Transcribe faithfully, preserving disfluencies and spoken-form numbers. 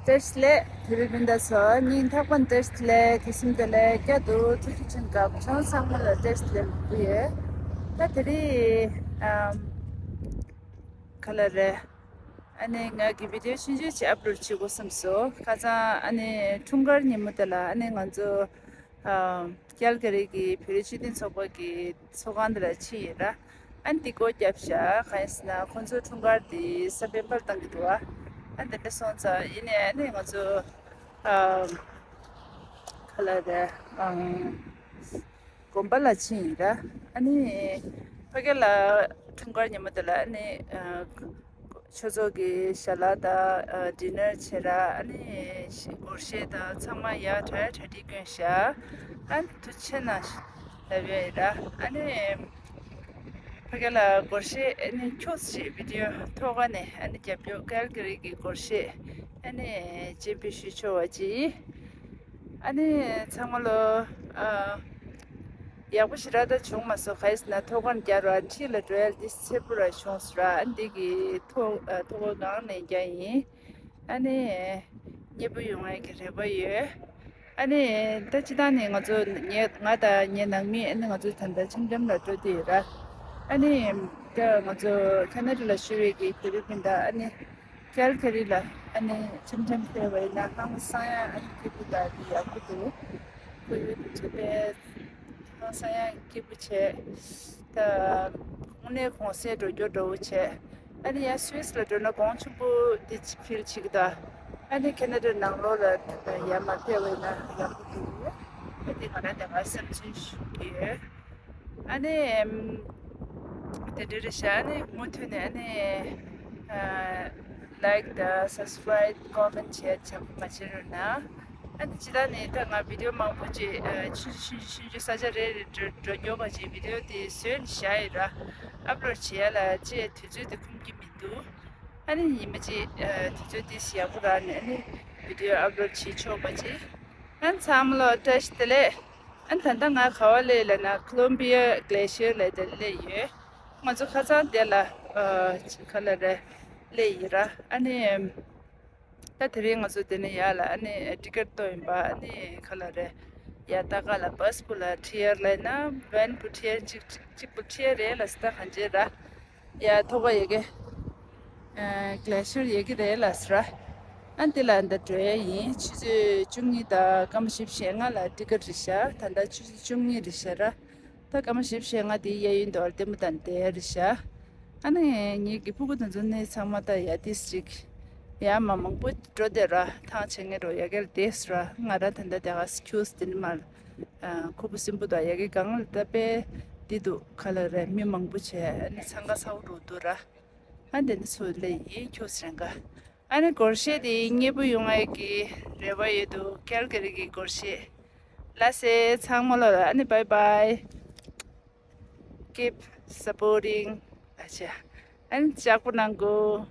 བཀྲ་ཤིས་བདེ་ལེགས། དེ་རིང་སྤུན་ཟླ་ཚོ་སྙིང་ཐག་པ་ནས་བཀྲ་ཤིས་བདེ་ལེགས། དུས་གསུམ་བདེ་ལེགས། བསྐྱར་དུ་ཐུགས་རྗེ་ཆེ། དགའ་པོ་བྱུང་། ཚང་མ་ལ་བཀྲ་ཤིས་བདེ་ལེགས་ཞུ་གི་ཡོད། ད་དེ་རིང་ཨམ། ག་ལ་རེད། ཨ་ནི་ང་གི་བི་ཌིའོ་ཆུང་ཆུང་ཅིག་ཨབ་ལོཌ་བྱེད་དགོས་བསམ་སོང་། ཁ་སང་ཨ་ནི་འཁྲུངས་སྐར་ཉིན་མོ་དེ་ལ་ཨ་ནི་ང་ཚོ་ཨམ། ཀལ་ག་རི་གི་བོད་རིགས་སྤྱི་མཐུན་ཚོགས་པ་གི་ཚོགས་ཁང་དེ་ལ་ཕྱིན་ཡོད་ར། ཨ་ནི་འདི་སྒོ་བརྒྱབ་ཤག་གང་ཡིན་ཟེར་ན་ཁོང་ཚོའི་འཁྲུངས་སྐར་དེ་ས་བོན་སྤར་བཏང་གི་འདུག་ཨ། ཨ་ནི་དེ་འདྲ་སོང་ཙང་ཡིན་ནའི་ཨ་ནི་ང་ཚོ་ཨམ། ག་ལ་རེད། ཨམ། དགོན་པ་ལ་ཕྱིན་ཡིན་ར། ཨ་ནི་ཕ་གི་ལ་འཁྲུངས་སྐར་ཉིན་མོ་དེ་ལ་ཨ་ནི་ཨ། ཆོས་ཚོགས་ཀྱི་ཞལ་ལག་དང་ཨ། ཌི་ནར་བྱས་ར། ཨ་ནི་སྒོར་གཞས་དང་ཚང་མ་ཡག་གྲ་གྲ་སྒྲིག་བསྐྱོན་ཤག་ཨ་ནི་ཐུགས་རྗེ་ཆེ་གནང་ལབ་ཡོད་ར། ཨ་ནི་ཕ་གི་ལ་སྒོར་གཞས་ཨ་ནི་ཁྱོད་ཀྱི་བི་ཌིའོ་ཐོག་ཁ་ནས་ཨ་ནི་རྒྱབ་སྐྱོར། ཀལ་ག་རི་གི་སྒོར་གཞས་ཨ་ནི་སྤྱན་འབུལ་ཞུ་ཆོག་པ་ཅིག་ཨ་ནི་ཚང་མ་ལོ། ཨ། ཡག་པོ་ཞེ་དྲག་ད་བྱུང་མ་སོང་། ག་ཡིན་ཟེར་ན་ཐོག་ཁར་རྒྱག་ར་འཁྲིས་ལ་འགྲོ་ཡ་འདི་ཚེ་སྤུ་ར་བྱུང་སོང་ར། ཨ་འདི་གི་ཐོག་ཨ། ཐོག་ཁ་སྒང་ནས་རྒྱག་ཡིན། ཨ་ནི་མཉེས་པོ་ཡོང་ཡ་གི་རེ་བ་ཡོད། ཨ་ནི་ད་སྤྱིར་བཏང་ནས་ང་ཚོ་ངས་ང་དང་ངའི་ནང་མི་ཨ་ནི་ང་ཚོ་ད་ལྟ་འཆམ་འཆམ་ལ་འགྲོ་བསྡད་ཡོད་ར། ཨ་ནི་ད་ང་ཚོ་ཁེ་ན་ཌ་ལ་བཞུགས་པའི་གི་བོད་རིགས་སྤུན་ཟླ་ཨ་ནི། ཀལ་ག་རི་ལ་ཨ་ནི་འཆམ་འཆམ་ཕེབས་པ་ཡིན་ན་ཧང་སང་ཡ་ཨ་ནི་སྐྱིད་པོ་དང་ཡག་པོ་འདུག་ཁོར་ཡུག་དེ་ཚོ་དཔེ་ཧང་སང་ཡ་སྐྱིད་པོ་བྱས། ད་དངོས་གནས་གུང་སེང་འགྲོ་རྒྱུ་འདྲ་བོ་བྱས། ཨ་ནི་ཡ་སུད་སི་ལ་འགྲོ་ན་གོང་ཆེན་པོ་དེ་ཕིལ་བྱེད་ཀྱི་འདུག་ཨ་ནི་ཁེ་ན་ཌ་ནང་ལོགས་ལ་ཡར་མར་ཕེབས་པ་ཡིན་ན་ཡག་པོ་འདུག་ཨ་ནི་ང་རང་དེ་ག་སེམས་ཚུལ་ཞུ་གི་ཡོད། ཨ་ནི་ཨམ། དེ་འདྲ་རེད་ཤག་ཨ་ནི་མུ་མཐུད་ནས་ཨ་ནི་ཨ། ལའིཀ་དང་སབ་སི་ཀ་རའིབ་ཀོ་མེན་ཊི་བྱས་བྱ་མ་བྱེད་རོགས་གནང་། ཨ་ནི་སྤྱིར་བཏང་ནས་ད་ང་བི་ཌིའོ་མང་པོ་ཅིག་ཨ། ཆུང་ཆུང་ཆུང་ཆུང་ས་ཆ་རེ་རེ་འགྲོ་འགྲོ་མགྱོགས་པ་ཅིག་བི་ཌིའོ་དེ་བཟོས་ནས་བཞག་ཡོད་ར། ཨབ་ལོཌ་བྱེད་ཡ་ལ་ཅིག་དུས་ཚོད་དེ་ཁོམ་གྱི་མི་འདུག་ཨ་ནི་ཉི་མ་ཅིག་ཨ། དུས་ཚོད་ཏོག་ཙམ་ཡག་པོ་རག་ནས་ཨ་ནི་བི་ཌིའོ་ཨབ་ལོཌ་བྱེད་ཆོག་པ་ཅིག་ཨ་ནི་ཚང་མ་ལ་བཀྲ་ཤིས་བདེ་ལེགས། ཨ་ནི་ད་ལྟ་ང་ག་པར་སླེབས་ལབ་ན་ཀོ་ལོམ་བི་ཡ་གི་ལེ་ཤི་ཡར་ལ་དེར་སླེབས་ཡོད། ང་ཚོ་ཁ་སང་དེ་ལ་ཨ། ག་ལ་རེད་སླེབས་ཡིན་ར། ཨ་ནི་ད་དེ་རིང་ང་ཚོ་དེ་ནས་ཡར་ལ་ཨ་ནི་ཊི་ཀེ་ཊི་བཏོན་ཡིན་པ། ཨ་ནི་ག་ལ་རེད་ཡ་ད་ག་ལ་བྷ་སི་པོ་ལ་ཁྲིད་ཡ་ལབ་ན་ཝེན་པོ་ཁྲིད་ཡ་གཅིག་གཅིག་པོ་ཁྲིད་ཡ་རེད་ལབ་སོང་། ད་གང་བྱེད་ར། ཡ་ཐོག་ཁ་ཡ་གི་ཨ། གི་ལེ་ཤི་ཡར་ཡ་གི་རེད་ལབ་སོང་ར། ཨ་འདི་ལ་འདི་འགྲོ་ཡ་ཡིན། ཆུ་ཚོད་བཅུ་གཉིས་དང་སྐར་མ་བཞི་བཅུ་ཞེ་ལྔ་ལ་ཊི་ཀེ་ཊི་རེད་ཤག་ད་ལྟ་ཆུ་ཚོད་བཅུ་གཉིས་རེད་ཤག་ར། ད་སྐར་མ་བཞི་བཅུ་ཞེ་ལྔ་དེ་གཡས་གཡོན་དུ་ལྟད་མོ་ལྟ་བསྡད་ཡ་རེད་ཤག་ཨ་ནི་ངེད་ཀྱི་ཕྲུ་གུ་དེ་ཚོ་ནི་ཚང་མ་ད་ཡ་ཏིས་ཅིག་ཡ་མ་མང་པོ་འགྲོ་བསྡད་ར། ཐང་ཆད་ངེད་འགྲོ་ཡ་གི་རེད་ཤག་ར། ང་རང་ད་ལྟ་དེ་ག་ཁྱུག་ཙམ་དེ་ནས་མར། ཨ། ཁུ་བོ་སྲིན་པོ་དང་ཡ་གི་སྒང་ལ་ད་དཔེ་འདི་འདུག་ག་ལ་རེད། མི་མང་པོ་བྱས་ཨ་ནི་འཚང་ཁ་ཚ་པོ་འགྲོ་འདུག་ར། ཨ་འདི་ནི་ཚུར་སླེབས་ཡིན་ཁྱོད་རང་ག་ཨ་ནི་སྒོར་གཞས་དེ་མཉེས་པོ་ཡོང་ཡ་གི་རེ་བ་ཡོད་འདུག་ཀལ་ག་རི་གི་སྒོར་གཞས། ལགས་སེ་ཚང་མ་ལོ་ལ་ཨ་ནི་བྷའི་བྷའི། Keep supporting. ཨ་ཅེ། ཨ་ནི་ལྕགས་པོ་གནང་གོ།